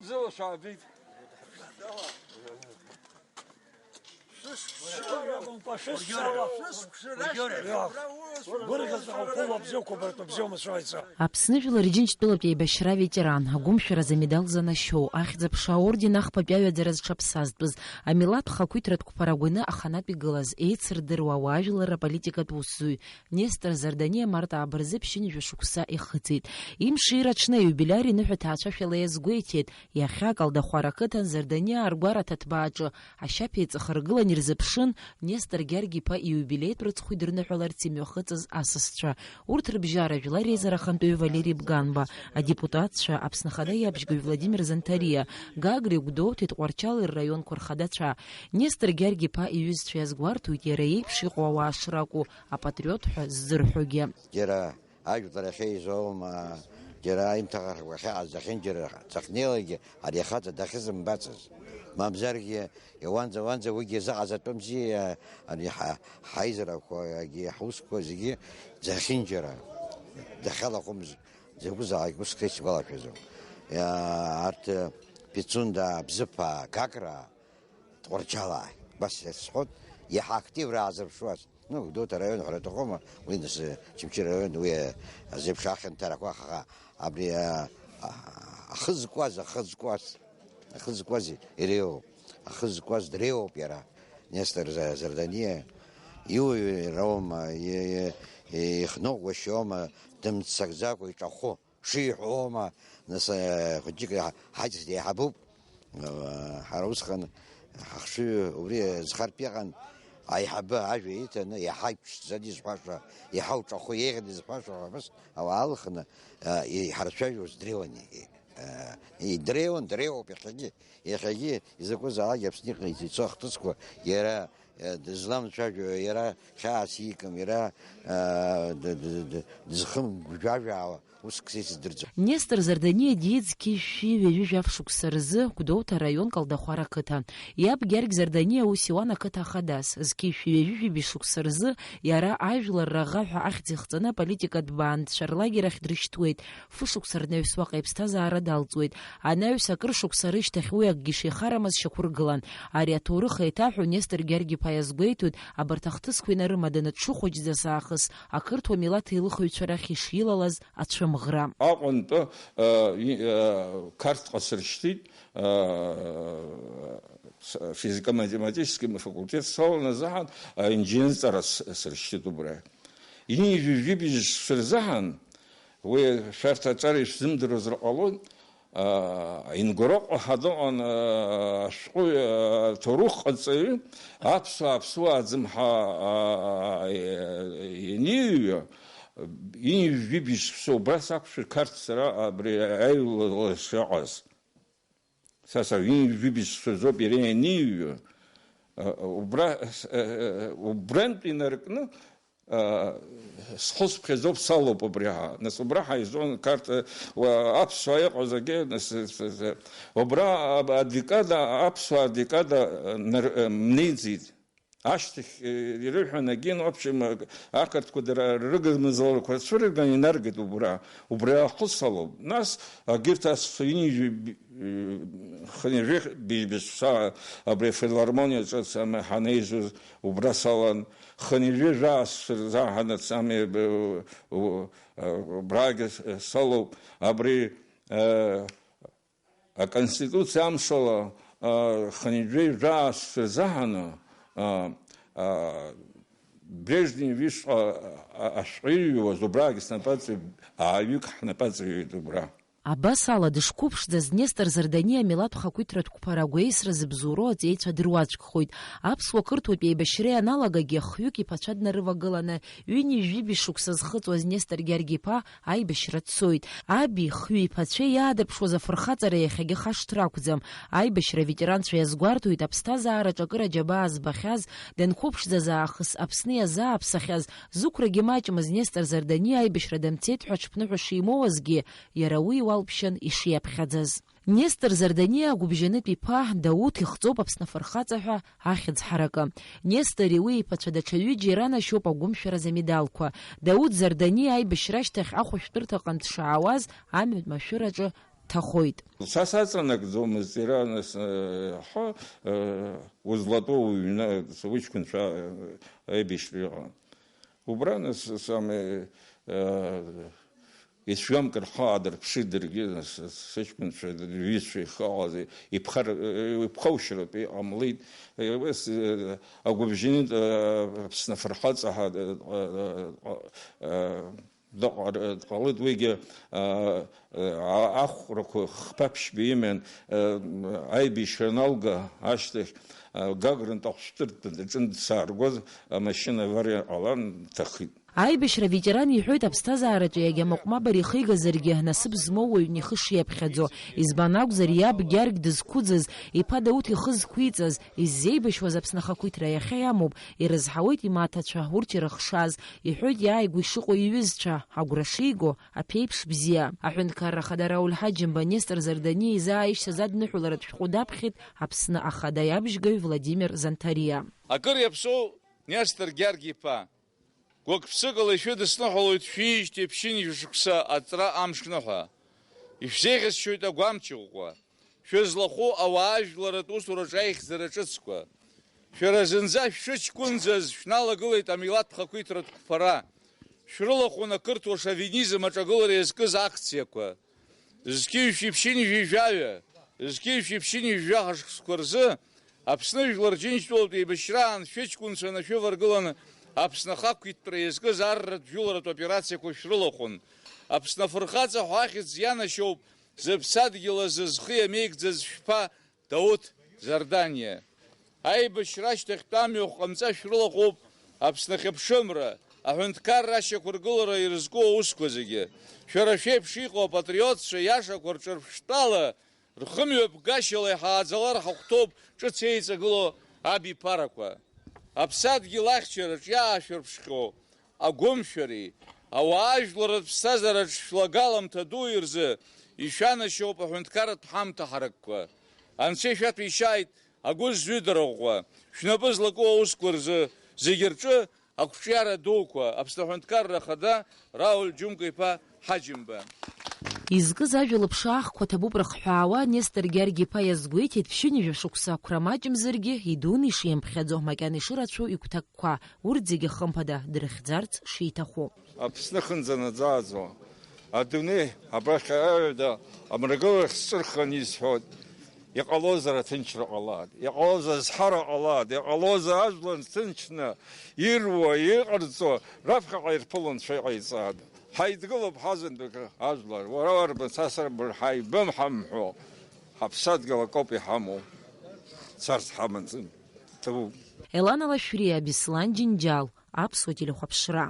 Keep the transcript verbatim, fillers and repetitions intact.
Зылашәа аабеит. Гәырӷьаҵәҟьа уԥыло абзиақәа, абарҭ абзиа умацәа ҟаиҵа. Аԥсны Жәлар Рџьынџьтәылатә еибашьра аветеран, агәымшәара замедал занашьоу, ахьӡ-аԥша аорден ахԥатәи аҩаӡара зҽаԥсазтәыз, амилаҭ хақәиҭратә қәԥара агәаны аханатә игылаз, еицырдыруа ауаажәларра аполитикатә усзуҩ Нестор Зардани амарт ааба рзы ԥшьынҩажәа шықәса ихыҵит. Имшира аҽны аиубилиар иныҳәа ҭаацәашәала иазгәеиҭеит, иахьа Калдахәара ақыҭан Зардани ааргәара аҭаҭбааҿы ашьаԥеиҵых ргылан ирзыԥшын Нестор Гьаргь-иԥа ииубилеитә рыцхә идырныҳәаларц имҩахыҵыз асасцәа. Урҭ рыбжьара жәлар реизара ахантәаҩы Валери Бганба, адепутатцәа, Аԥсны Ахада иабжьгаҩ Владимир Занҭариа, Гагреи Гәдоуҭеи Тҟәарчали рраионқәа рхадацәа. Нестор Гьаргь-иԥа иҩызцәа иазгәарҭоит иара иеиԥш иҟоу ауаа шракәу, апатриот ҳәа ззырҳәогьы. Џьара ажәлар ахьеизоума, џьара аимҭахарақәа ахьаҟаз зехьынџьара захьнеилакгьы ари ахаҵа дахьызымбацыз. Мамзаргьы, уанӡа-уанӡа уигьы зыҟаҵатәымзи, ари ҳа-, ҳаизарақәагьы, ҳусқәа зегьы зехьынџьара дахьалахәымз, закәызаалак уск сгәалашәаӡом. Иа-, арҭ Пицунда, Бзыԥаа, Гаграа, Тҟәарчалаа, убас сҳәот, иаҳа активра аазырԥшуаз. Ну, Гәдоуҭа араион ҳәара аҭахума, уи нас, э, Очамчыра араион, уи, э, азеиԥш ахьанҭарақәа, аха, абри, э, а-, ахы зкуаз, ахы зкуаз, ахы зкуаз иреиуоуп, ахы зкуаз дреиуоуп иара, Нестор За-, Зардани, иуаҩроума, и-, и-, ихныҟәгашьоума, дымццакӡакәа иҿахәы шиҳәома, нас, э, хәыҷык ҳа-, ҳаҵкыс деиҳабуп. Э, ҳара усҟан ҳахшыҩ убри зхартә иҟан, аиҳабы ажәа иҭаны, иаҳа иԥшӡаны изҳәаша, иаҳа уҿахәы еиӷьны изҳәаша, абас ауаа алхны, э, иҳарцәажәоз дреиуан, э, идреиуан, дреиуоуп иахьагьы, иахьагьы изакәызаалак Аԥсны иҟны ицо ахҭысқәа иара, э, дызламцәажәо, иара хьаас икым, иара, э, д-, д-, д-, дызхымгәжәажәаауа, уск са исыздырӡом. Нестор Зардани диит зқьи жәшәи ҩажәи жәаф шықәса рзы Гәдоуҭа араион Калдахәара ақыҭа. Иаб Гьаргь Зардани аус иуан ақыҭа ахадас. Зқьи жәшәи ҩажәи жәибжь шықәса рзы иара ажәлар раӷа ҳәа ахьӡ ихҵаны аполитикатә баандаҩцәа рлагер ахь дрышьҭуеит. Фышықәса рнаҩс уаҟа иԥсҭазаара далҵуеит. Анаҩс акыр шықәса рышьҭахь уи акгьы шихарамыз шьақәыргылан. Ари аҭоурых еиҭаҳәо Нестор Гьаргь-иԥа иазгәеиҭоит, абарҭ ахҭысқәа инарымаданы дшыхәыҷӡаз аахыс ақырҭуа милаҭ еилыхҩцәа рахь ишилалаз ацәымӷра. Аҟәантәы, э, и-, э, Қарҭҟа сыршьҭит, э, с-, физико-математический факультет саланы азыҳәан, э, инџьенҵара с-, сыршьҭит убра. Ҩынҩажәи жәибжь шықәса рзыҳәан, уи шәарҭ аҿар ишәзымдыруазар ҟалоит, аа, Ингәарыҟәа ҳәа дыҟан, аа, ашәҟәыҩ, аа, ҭоурыхҟаҵаҩы, аԥсуаа, аԥсуаа аӡымҳа, аа, ианиҩы, ҩынҩажәи жәибжь шықәса убра сақәшәеит Қарҭ сара абри аҩлала шыҟаз. Са саҩынҩажәи жәибжь шықәсазоуп иара ианиҩы. Убра, убрантә инаркны, схәыцԥхьаӡоуп, салоуп убри аҳа. Нас убра ҳаизон Қарҭ, уа, аԥсуаа иҟазаргьы, нас, убра адекада, аԥсуаа адекада нар-, мнеиӡеит. Ашьҭахь, э, ирыҳәан, агьын, в общем, э, ақырҭқәа дара рыгымзалақәа цәырган инаргеит убра, убри ахы салоуп. Нас, агьырҭ асценижәи, э, хынҩажәи быжьба шықәса абри афилармониаҿы ами ҳанеизоз, убра салан, хынҩажәи жәаа сырзаҳанац ами, э, у-, э, убрагьы с-, салоуп, абри, э, Аконституциа амшала, а, хынҩажәи жәаа шықәса рзаҳаны, а, а, Брежнев ишҟа, а, ашәҟәы иҩуаз убраагьы снапаҵаҩ, ааҩык ҳнапаҵаҩит убра. Абас ала дышқәыԥшӡаз Нестор Зардани амилаҭ хақәиҭратә қәԥара агәеисра зыбзоуроу аҵеицәа дыруаӡәкхоит. Аԥсуа-қырҭуатә еибашьра ианалагагьы хҩык иԥацәа днарывагыланы, ҩынҩажәи жәибжь шықәса зхыҵуаз Нестор Гьаргь-иԥа аибашьра дцоит. Аби хҩи иԥацәеи иаадырԥшуаз афырхаҵара иахьагьы хашҭра ақәӡам. Аибашьра аветеранцәа иазгәарҭоит, аԥсҭазаараҿы акыр аџьабаа збахьаз, данқәыԥшӡаз аахыс Аԥсны иазааԥсахьаз, зықәрагьы маҷмыз Нестор Зардани аибашьра дамцеит ҳәа аҽԥныҳәа шимоуазгьы, иара уи иуалԥшьан ишиаԥхьаӡаз. Нестор Зардани агәыбжьанытә иԥа Дауҭ ихҵоуп Аԥсны афырхаҵа ҳәа ахьӡ ҳаракы. Нестори уи иԥацәа даҽа ҩыџьа иранашьоуп агәымшәаразы амедалқәа. Дауҭ Зардани аибашьра ашьҭахь ахәышәтәырҭаҟны дшаауаз амҩатә машәыраҿы иҭахоит. Са саҵанакӡомызт иара, нас, э, ҳа, э, узлатәоу уҩны, уҷкәынцәа, э, аибашьра иҟан. Убра, нас, самое, э, ицәгьамкыр ҳа аадырԥшит даргьы, нас, сыҷкәынцәа, рҩызцәа ихаауаз, иԥхар-, э, иԥхоушьаратәы иҟамлеит. Э, ус, э, агәыбжьанытә, э, Аԥсны афырхаҵа ҳа, э, э, э, э, Дыҟ-, дҟалеит уигьы, а, а, ахәрақәа хԥа-ԥшьба иман, а, аибашьра аналга ашьҭахь, а, Гагрантә ахәшәтәырҭа даҿын дсааргоз, амашьына авариа ҟалан дҭахеит. Аибашьра аветеран иҳәоит аԥсҭазаараҿы иагьа мыҟәмабар ихигазаргьы насыԥ змоу уаҩны ихы шиаԥхьаӡо. Избан акәзар, иаб Гьаргь дызқәыӡыз, иԥа Дауҭ ихы зқәиҵаз, иззеибашьуаз Аԥсны ахақәиҭра иахьа иамоуп, ирызҳауеит имаҭацәа, урҭ ирыхшаз, иҳәоит иааигәа ишыҟоу иҩызцәа, агәра шиго, аԥеиԥш бзиа. Аҳәынҭқарра Ахада Рауль Ҳаџьымба Нестор Зардани изы ааишьцәа задныҳәаларатә шәҟәы даԥхьеит Аԥсны Ахада иабжьгаҩ Владимир Занҭариа. Акыр иаԥсоу Нестор Гьаргь-иԥа, гәык-ԥсыкала ишәыдысныҳәалоит шәиижьҭеи ԥшьынҩажәа шықәса аҵра амшныҳәа. Ишәзеиӷьасшьоит агәамч ӷәӷәа. Шәызлахәу ауаажәларратә усураҿы аихьӡара ҿыцқәа. Шәара зынӡа шәшыҷкәынӡаз шәналагылеит амилаҭ хақәиҭратә қәԥара. Шәрылахәын ақырҭуа шовинизм аҿагылара иазкыз акциақәа. Зқьи жәшәи ԥшьынҩажәи жәаҩа, зқьи жәшәи ԥшьынҩажәи жәаха шықәсқәа рзы Аԥсны Жәлар Џьынџьтәылатә еибашьраан шәыҷкәынцәа анышәываргыланы Аԥсны ахақәиҭтәра иазкыз арратә жәыларатә операциақәа шәрылахәын. Аԥсны афырхаҵа ҳәа ахьӡ ианашьоуп зыԥсадгьыл азы зхы иамеигӡаз шәԥа Дауҭ Зардани. Аибашьра ашьҭахьтә амҩахә ҟамҵа шәрылахәуп Аԥсны ахьыԥшымра, аҳәынҭқарра ашьақәыргылара ирызку аусқәа зегьы. Шәара шәеиԥш иҟоу апатриотцәа иашақәа рҿырԥштәала, рхымҩаԥгашьала иҳааӡалар ҳахәҭоуп ҿыц еиҵагылоу абиԥарақәа. Аԥсадгьыл ахьчараҿ иаашәырԥшхьоу агәымшәареи, ауаажәларратә ԥсҭазаараҿ шәлагаламҭа дуи рзы ишәанашьоуп аҳәынҭқарратә ҳамҭа ҳаракқәа. Анцәа ишәаҭәеишьааит агәы зҩыдара ӷәӷәа, шәнапы злаку аусқәа рзы зегьы рҿы ақәҿиара дуқәа, Аԥсны Аҳәынҭқарра Ахада Рауль Џьумка-иԥа Ҳаџьымба. Изкыз ажәа лыԥшаахқәа ҭабуп рыхҳәаауа Нестор Гьаргь-иԥа иазгәеиҭеит ԥшьынҩажәа шықәса ақәра маҷымзаргьы идуны ишимԥхьаӡо, макьана ишырацәоу игәҭакқәа, урҭ зегьы хымԥада дрыхьӡарц шиҭаху. Аԥсны хынӡа наӡааӡо, адунеи абрахь аҩада амрагылахь сҿырхын исҳәоит, иҟалозар аҭынчра ҟалааит, иҟалозар азҳара ҟалааит, иҟалозар ажәлар ҭынчны ируа, иҟарҵо раԥхьаҟа ирԥыло анцәа иҟаиҵааит. Ҳаидгылоуп ҳазынтәык ажәлар, уара уарбан, са сарбан, ҳаибым ҳамҳәо, ҳаԥсадгьыл акоуп иҳамоу, царц ҳамаӡам, ҭабуп. Елана Лашәриа, Беслан Џьынџьал, Аԥсуа телехәаԥшра.